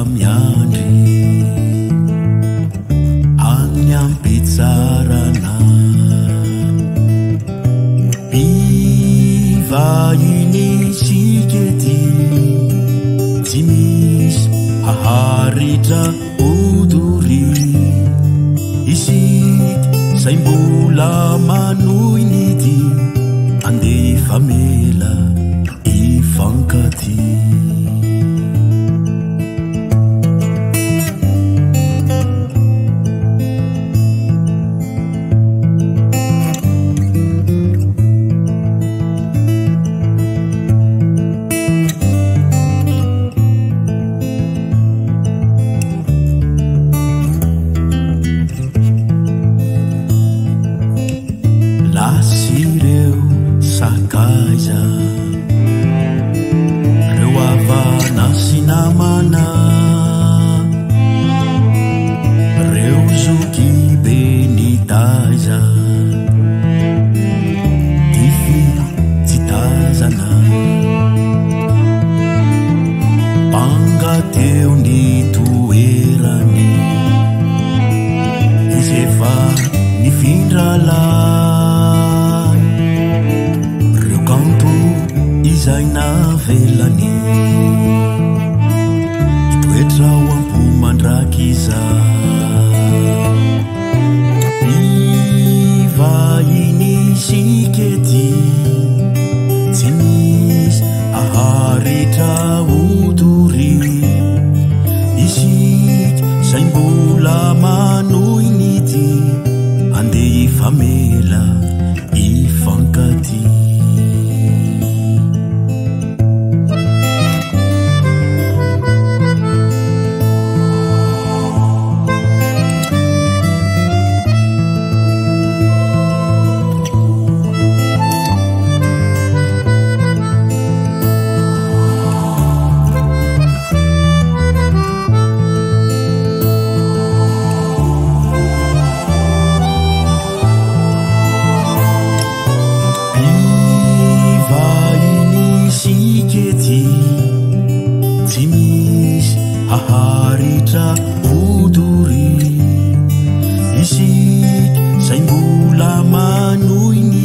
miandry any am-pitsarana. Mpivahiny isika ety, tsy misy haharitra ho doria. Isika izay mbola manohy ny dia, andeha hifamela hifankatia. Lasa ireo sakaiza, ireo havana sy namana, ireo zokibe nitaiza, dify tsy tazana. Banga teo ny toerany, izy efa nifindra lay. Ireo kanto izay navelany, hitoetra ao am-po mandrakizay. Mpivahiny isika ety, tsy misy haharitra ho doria. Isika izay mbola manohy ny dia, andeha hifamela hifankatia. Mpivahiny isika ety, tsy misy haharitra ho doria. Isika izay mbola manohy ny